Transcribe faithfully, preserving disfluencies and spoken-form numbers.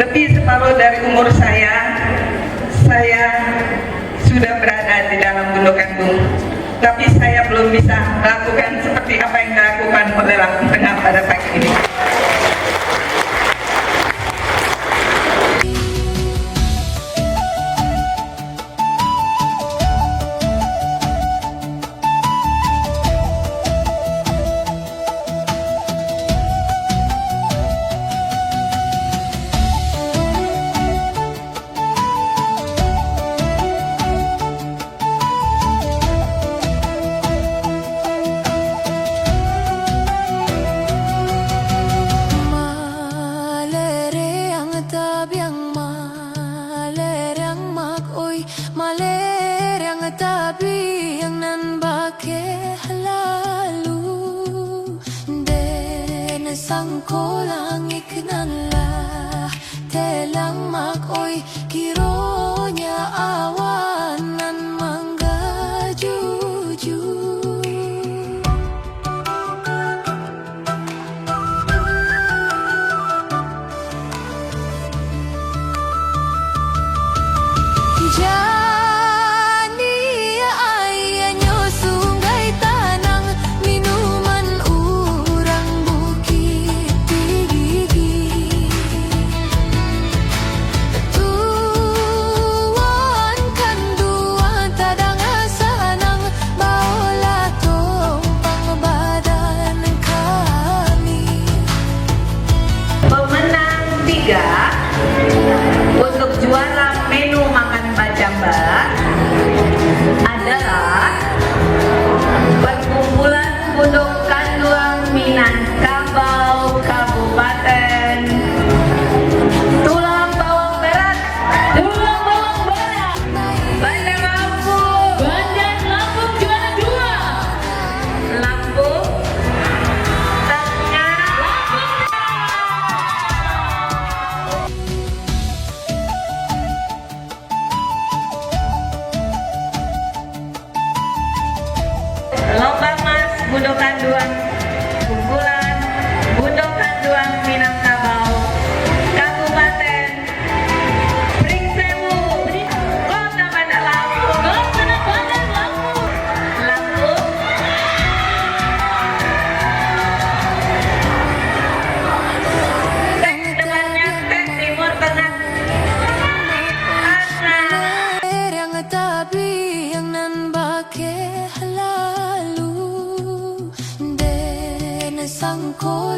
Lebih separuh dari umur saya, saya sudah berada di dalam bunduk kandung. Tapi saya belum bisa melakukan seperti apa yang dilakukan oleh Lampung Tengah pada pagi ini. Malereang tabiang, malereang mak oi, malereang tabiang nan bakeh lalu. Den sangko langik nan lah telang mak oi, kironyo awan nan manggajuju. Janiah aianyo Sungai Tanang, minuman urang Bukik Tinggi. Tuan kanduang tadanga sanang, baolah tompang badan kami. Pemenang tiga untuk juara menu makan bajamba adalah Perkumpulan Bunduk Kanduang Minangkabau Kabupaten Tulang Bawang Barat. Tulang Bawang Barat. Bandar Lampung. Bandar Lampung juara dua. Lampung Tengah. Lampung Tengah. Lomba Mas Bunduk Kanduang, kumpulan Bunduk Kanduang Minangkabau, Kabupaten Pringsewu, Kota Bandar Lampung. Kota Bandar Lampung. Lampung. Tek, depannya, tek, timur, tengah. Tengah. Lereng tabiang nan bakeh lalu, den sangko